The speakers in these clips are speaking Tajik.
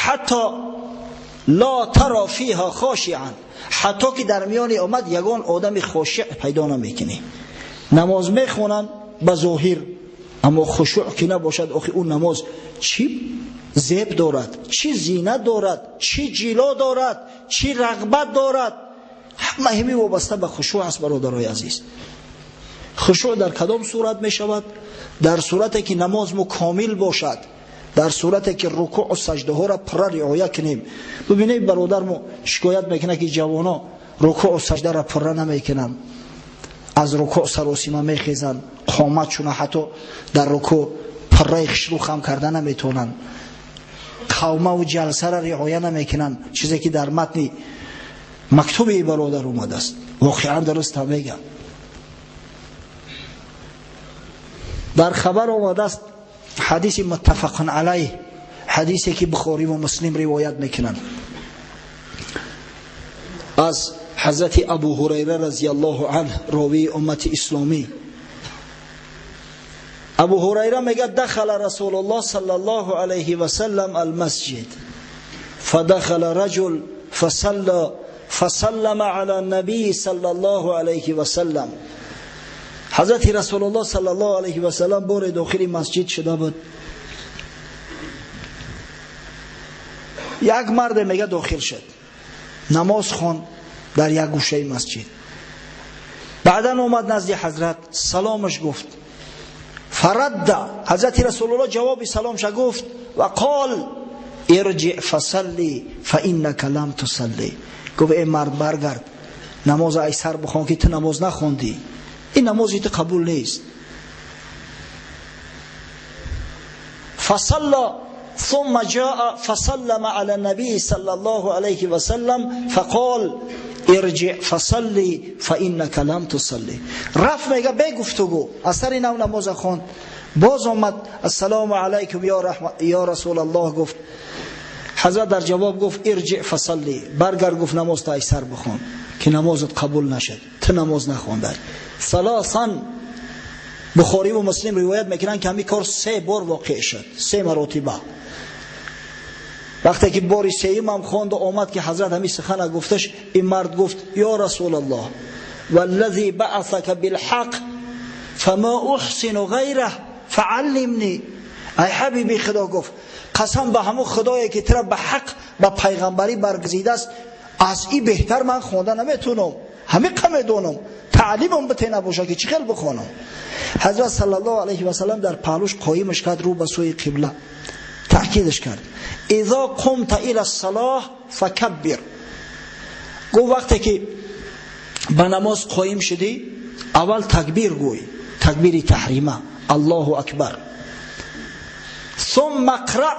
حتی لا ترى فیها خاشعا، حتی که در میان امت یگان آدم خاشع پیدا نمیکنی. نماز میخونن به ظاهر، اما خشوع که نباشد، آخه اون نماز چی زیب دارد، چی زینت دارد، چی جلا دارد، چی رغبت دارد، همه همی وابسته به خشوع است. برادرای عزیز، خشوع در کدام صورت می شود؟ در صورتی که نماز مو کامل باشد، در صورتی که رکوع و سجده ها را پر رعایت کنیم. ببینید برادر مو شکایت میکنه که جوانا رکوع و سجده را پر نمیکنن، از رکوع سراسیمه میخیزن، قامتشون حتی در رکوع پره خشرو خم کرده نمیتونن، قومه و جلسه را رعایت نمیکنن، چیزی که در متن مکتوب ای برادر اومده است. واقعا درست هم میگم. در خبر آمده است حدیث متفق علیه، حدیثی که بخاری و مسلم روایت میکنن، از حضرت ابو هریره رضی الله عنه راوی امت اسلامی. ابو هریره میگه دخل رسول الله صلی الله علیه و سلم المسجد فدخل رجل فصلى فسلم على النبي صلی الله علیه و سلم. حضرت رسول الله صلی الله علیه و سلم بار داخل مسجد شده بود، یک مرد میگه داخل شد، نماز خوند در یک گوشه مسجد. بعدا اومد نزد حضرت، سلامش گفت، فرد حضرت رسول الله جواب سلامش گفت و قال ارجع فصلی فانک لم تصلی. گفت ای مرد برگرد، نماز ای سر بخوان که تو نماز نخوندی، این نمازی تو قبول نیست. فصلى ثم جاء فسلم على النبي صلى الله عليه وسلم فقال ارجع فصلي فإنك لم تصلي. رفت میگه به گفتگو، از سر نو نماز خواند، باز آمد السلام علیکم یا رسول الله گفت. حضرت در جواب گفت ارجع فصلی، برگرد گفت نماز تا سر بخوان که نمازت قبول نشد، تو نماز نخوندی. ثلاثا، بخاری و مسلم روایت میکنن که همین کار 3 بار واقع شد، 3 مراتبه. وقتی که باری سیم هم خواند و آمد که حضرت همین سخن گفتش، این مرد گفت یا رسول الله والذی بعثک بالحق فما احسن غیره فعلمنی. ای حبیبی خدا، گفت قسم به همون خدایی که ترا به حق به پیغمبری برگزیده است، از این بهتر من خونده نمیتونم، همه قمه دونم، تعلیمم بته نباشه که چی خیلی بخونم. حضرت صلی الله علیه و سلم در پهلوش قایمش کرد رو به سوی قبله، تأکیدش کرد اذا قمت الى الصلاه فکبر. گفت وقتی که به نماز قایم شدی اول تکبیر گوی، تکبیر تحریمه، الله اکبر، ثم اقرأ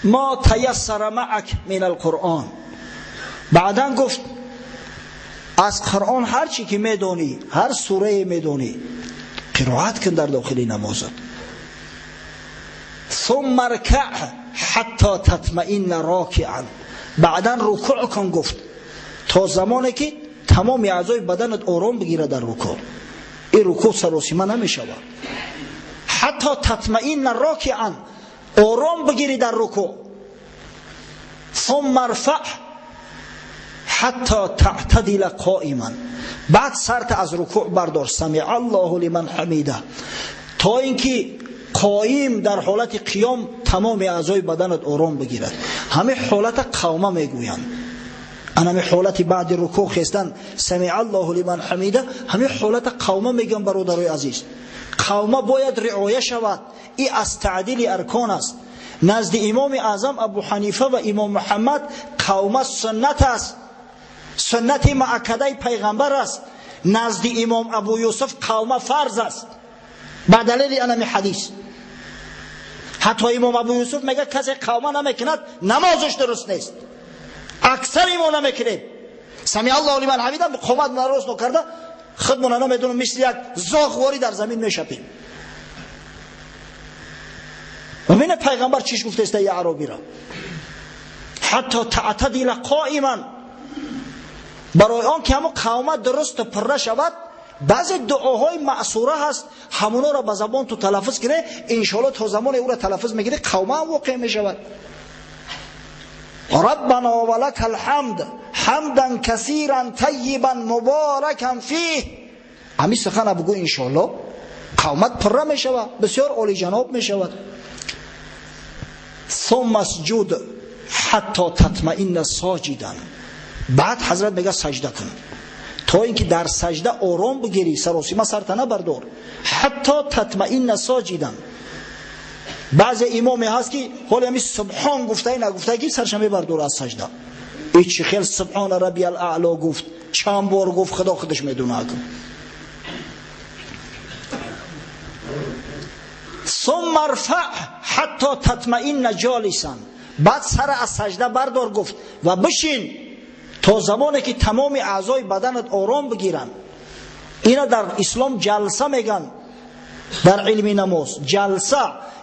ما تيسر معك من القرآن. بعدا گفت از قرآن هر چی که میدونی، هر سوره میدونی قرائت کن در داخل نمازت. ثم ارکع حتی تطمئن راکعا. بعدا رکوع کن، گفت تا زمانی که تمام اعضای بدنت آرام بگیره در رکوع، این رکوع سراسیمه نمیشود. حتی تطمئن راکعا، آرام بگیری در رکوع. ثم ارفع حتی تعتدل قائما. بعد سرت از رکوع بردار، سمع الله لمن حمیده، تا اینکه قایم در حالت قیام تمام اعضای بدنت آرام بگیرد. همه حالت قومه میگویند، همه حالت بعد رکوع خستن سمع الله لمن حمیده، همه حالت قومه میگن. برادرای عزیز، قومه باید رعایه شود، این از تعدیل ارکان است. نزد امام اعظم ابو حنیفه و امام محمد قومه سنت است، سنت مؤکده پیغمبر است. نزد امام ابو یوسف قومه فرض است، با دلیل انم حدیث. حتی امام ابو یوسف میگه کسی قومه نمیکند نمازش درست نیست. اکثر ما نمیکنیم، سمع الله لمن حمیده قومت نروز نکرده، خودمون نمیدونم مثل یک زاغواری در زمین میشپیم. و ببین پیغمبر چیش گفته است ای عربی را، حتی تعتدل قائما. برای آن که همون قومت درست پره شود، بعضی دعاهای معصوره هست، همونا را به زبان تو تلفظ کنه، انشالله تا زمان او را تلفظ میگیره قومه هم واقع میشود. ربنا ولك الحمد حمدا كثيرا طيبا مباركا فيه. همین سخن بگو انشالله قومت پره می شود، بسیار عالی جناب می شود. ثم اسجد حتی تطمئن ساجدا. بعد حضرت میگه سجده کن تا اینکه در سجده آرام بگیری، سراسیمه سرت نبردار. حتی تطمئن ساجدا. بعض امامی هست که حالا همین سبحان گفته نگفته که سرش میبردار از سجده. ای چی خیلی سبحان ربی الاعلا گفت، چند بار گفت، خدا خودش میدونه. ثم ارفع حتی تطمئن جالسا. بعد سر از سجده بردار گفت و بشین تا زمانی که تمام اعضای بدنت آرام بگیرن. اینا در اسلام جلسه میگن، در علم نماز جلسه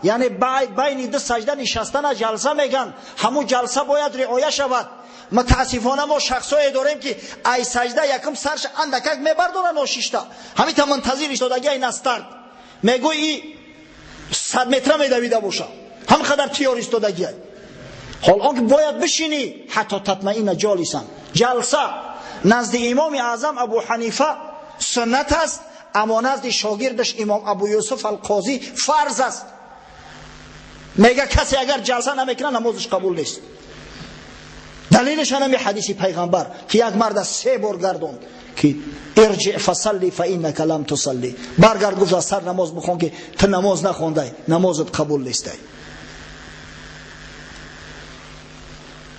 یعنی بین دو سجده نشستن جلسه میگن. همون جلسه باید رعایت شود. متاسفانه ما شخصایی داریم که ای سجده یکم سرش اندکک میبردارن ناشیشته، همین تا منتظر ایستادگی ای نسترد میگوی 100 متر میدویده باشه، هم قدر تیار ایستادگی. حال آنکه باید بشینی حتی تطمئن جالسا. جلسه نزد امام اعظم ابو حنیفه سنت است، اما نزد شاگردش امام ابو یوسف القاضی فرض است. میگه کسی اگر جلسه نمیکنه نمازش قبول نیست. دلیلش هم حدیث پیغمبر که یک مرد از 3 بار گردوند که ارجع فصلی فانک لم تصلی، برگرد گفت از سر نماز بخون که تو نماز نخوندی، نمازت قبول نیست.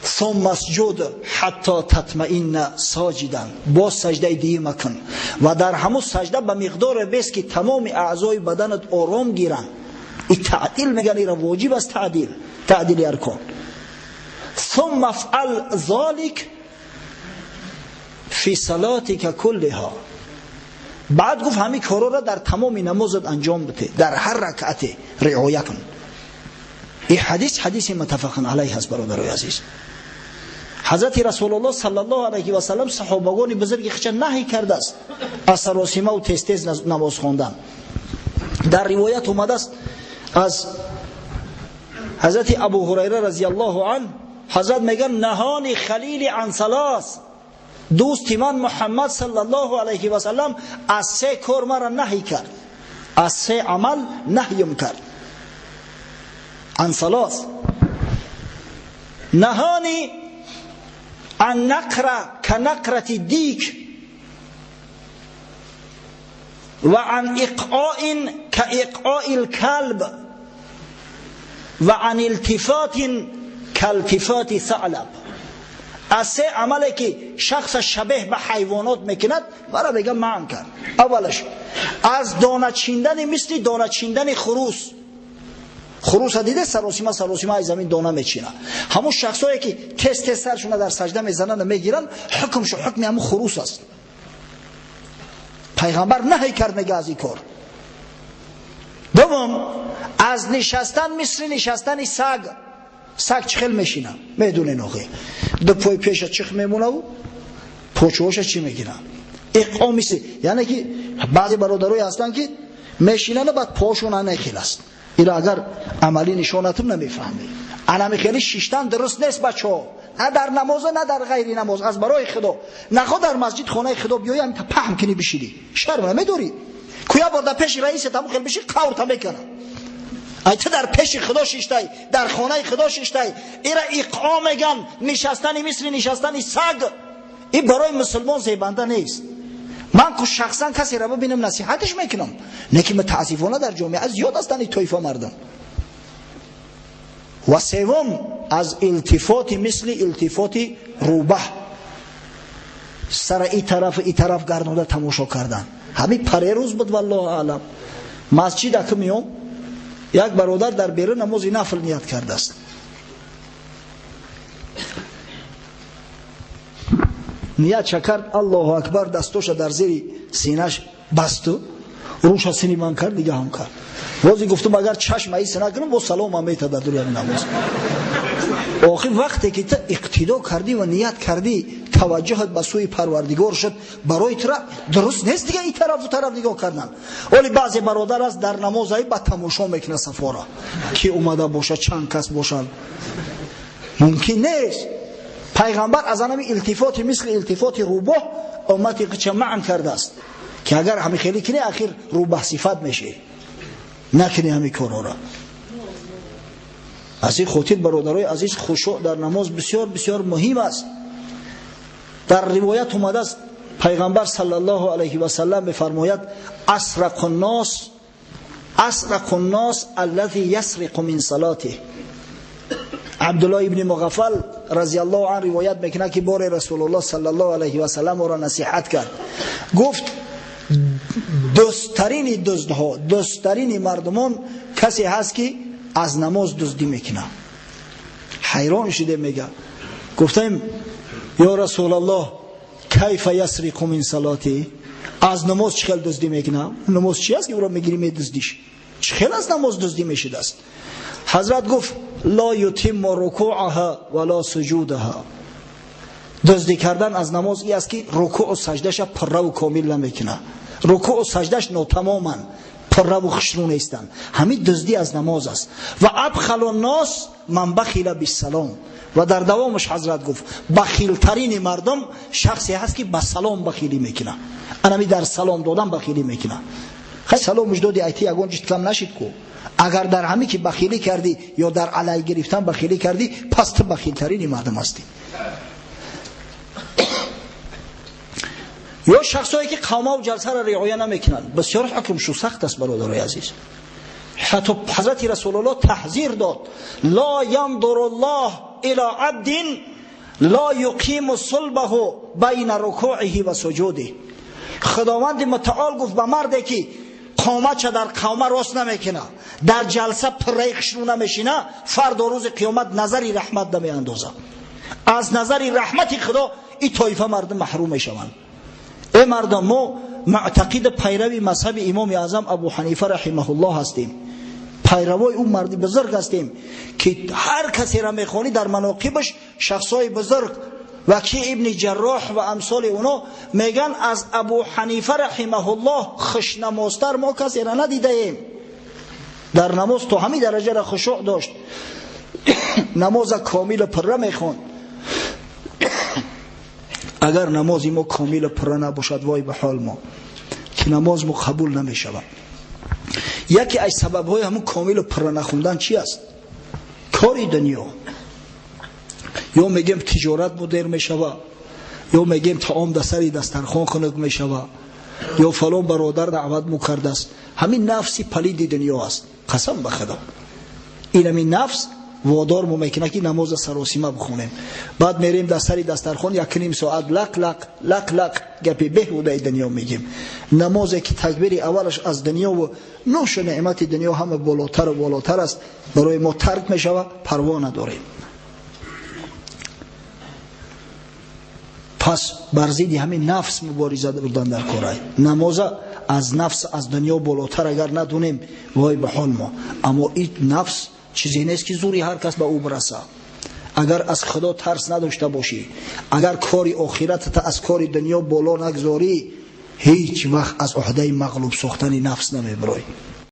ثم اسجد حتی تطمئن ساجدا. باز سجده دیگه مکن و در همون سجده به مقدار بس که تمام اعضای بدنت آرام گیرن. این تعدیل میگن، این واجب است، تعدیل، تعدیل ارکان. ثم افعل ذلك فی صلاتك كلها. بعد گفت همین کارا را در تمام نمازت انجام بده، در هر رکعت رعایت کن. این حدیث حدیث متفق علیه است برادرای عزیز. حضرت رسول الله صلی الله علیه و سلم صحابگان بزرگ خودش نهی کرده است از سراسیمه و تیز تیز نماز خواندن. در روایت اومده است از حضرت ابو هریره رضی الله عنه، حضرت میگن نهانی خلیل عن ثلاث، دوست من محمد صلی الله علیه و سلم از 3 کار مرا نهی کرد، از 3 عمل نهیم کرد. عن ثلاث نهانی عن نقره کنقره دیک و عن اقعاء كاقعاء الكلب و عن التفات كالتفات ثعلب. از 3 عملی که شخص شبیه به حیوانات میکند مرا بگم منع کرد. اولش از دانه چیندن مثل دانه چیندن خروس. خروس دیده سراسیمه سراسیمه از زمین دانه میچینه. همون شخصایی که تست تست سرشون در سجده میزنن و میگیرن، حکمش حکم همون خروس است. پیغمبر نهی کرد میگه از این کار. دوم از نشستن مثل نشستن سگ. سگ چخل میشینه، میدونه نوخه دو پای پیش چخ میمونه و پوچوش چی میگیره. اقام مثل یعنی که بعضی برادرای هستن که میشینن و بعد پاشون نخیل است. اینا اگر عملی نشونتون نمیفهمی. انمی خیلی شیشتن درست نیست بچه‌ها، نه در نماز نه در غیر نماز. از برای خدا نخوا در مسجد خانه خدا بیایی هم تا پهم کنی بشیدی، شرم نمیداری. کویا بار در پیش رئیس تمو خیلی بشی قور تا میکنه. ای تو در پیش خدا شیشتای، در خانه خدا شیشتای، ایرا اقام میگن نشستن مثل نشستن سگ. این برای مسلمان زیبنده نیست. من که شخصا کسی را ببینم نصیحتش میکنم، نه که متاسفانه در جامعه زیاد هستن این طایفه مردم. و سوم از التفات مثل التفات روبه، سر این طرف این طرف گردانده تماشا کردن. همین پریروز بود والله اعلم، مسجد که میام یک برادر در بیرون نماز نفل نیت کرده است. نیت چه کرد؟ الله اکبر، دستوش در زیر سینه‌اش بست و روش سینی من کرد، دیگه هم کرد. بازی گفتم اگر چشم ای سینه کنم با سلام هم میته در دور نماز. آخر وقتی که تو اقتدا کردی و نیت کردی، توجهت به سوی پروردگار شد، برای تو درست نیست دیگه این طرف و طرف نگاه کردن. ولی بعضی برادر است در نماز ای به تماشا میکنه سفارا که اومده باشه، چند کس باشن، ممکن نیست. Пайғамбар аз ҳамин илтифоти мисли илтифоти рӯбоҳ уммати қича маън кардааст ки агар ҳамин хеле кунӣ ахир рӯбаҳ сифат мешӣ, накунӣ ҳамин корҳоро. Аз ин хотир бародарои азиз, хушӯъ дар намоз бисёр бисёр муҳим аст. Дар ривоят омадааст пайғамбар саллаллоҳу алайҳи васаллам мефармояд: асрақу ннос аллази ясриқу мин салотиҳ. Абдуллоҳ ибни Муғаффал разияллоҳу анҳу ривоят мекунад ки боре Расулуллоҳ саллаллоҳу алайҳи васаллам ӯро насиҳат кард, гуфт: дӯсттарини дуздҳо, дӯсттарини мардумон касе ҳаст ки аз намоз дуздӣ мекунад. Ҳайрон шуде мега, гуфтем: ё Расулаллоҳ, кайфа ясриқу мин салоти? Аз намоз чӣ хел дуздӣ мекунад? Намоз чи аст ки ӯро мегирӣ медуздиш? Чӣ хел аз намоз дуздӣ мешудааст? Ҳазрат гуфт: ла ютимму рукӯъаҳа ва ла суҷудаҳа. Дуздӣ кардан аз намоз ин аст ки рукӯъу саҷдаша пурраву комил намекунад, рукӯъу саҷдаш нотамоманд, пурраву хушрӯ нестанд. Ҳамин дуздӣ аз намоз аст. Ва абхалу ннос ман бахила биссалом. Ва дар давомаш ҳазрат гуфт: бахилтарини мардум шахсе ҳаст ки ба салом бахилӣ мекунад, анами дар салом додан бахилӣ мекунад. Хай саломаш доди, айти ягон чиз кам нашид ку. Агар дар ҳамин ки бахилӣ кардӣ ё дар алай гирифтан бахилӣ кардӣ, пас ту бахилтарини мардум ҳастӣ. Ё шахсое ки қавмаву ҷалсаро риоя намекунанд, бисёр ҳукмшу сахт аст бародарои азиз. Ҳатто ҳазрати Расулуллоҳ таҳзир дод: ла яндуру ллоҳ ила абдин ла юқиму сулбаҳу байна рукӯиҳи ва суҷудиҳ. Худованди мутаол гуфт ба марде ки қоматша дар қавма рост намекунад, дар ҷалса пурраи хушрӯ намешина, фардо рӯзи қиёмат назари раҳмат намеандозад. Аз назари раҳмати Худо ин тоифа мардум маҳрум мешаванд. Эй мардум, мо муътақиди пайрави мазҳаби имоми аъзам Абу Ҳанифа раҳимаҳуллоҳ ҳастем, пайравои ӯ марди бузург ҳастем ки ҳар касеро мехонӣ дар маноқибаш шахсҳои бузург Вакӣ ибни Ҷарроҳ ва амсоли оно меган аз Абу Ҳанифа раҳимаҳуллоҳ хушнамозтар мо касеро надидаем. Дар намоз то ҳамин дараҷаро хушӯъ дошт, намоза комилу пурра мехонд. Агар намози мо комилу пурра набошад, вой ба ҳол мо ки намоз мо қабул намешавад. Яке аз сабабҳои ҳамун комилу пурра нахондан чи аст? Кори дунё. Ё мегем тиҷорат мудир мешава, ё мегем таом дар сари дастархон хунук мешава, ё фалон бародар даъват мукардааст. Ҳамин нафси палиди дунё аст. Қасам ба Худо, ин ҳамин нафс водор мо мекунад ки намоза саросима бихонем. Баъд мерем дар сари дастархон як ним соат лақ лақ лақ лақ гапи беҳудаи дунё мегем. Намозе ки такбири аввалаш аз дунёву нӯшу неъмати дунё ҳама болотару болотар аст, барои мо тарк мешава, парво надорем. Пас бар зидди ҳамин нафс мубориза бурдан дар корай. Намоза аз нафс, аз дунё болотар агар надонем, вой ба ҳол мо. Аммо ин нафс чизе нест ки зури ҳар кас ба ӯ бираса. Агар аз Худо тарс надошта бошӣ, агар кори охиратата аз кори дунё боло нагзорӣ, ҳеҷ вақт аз уҳдаи мағлуб сохтани нафс намебирой.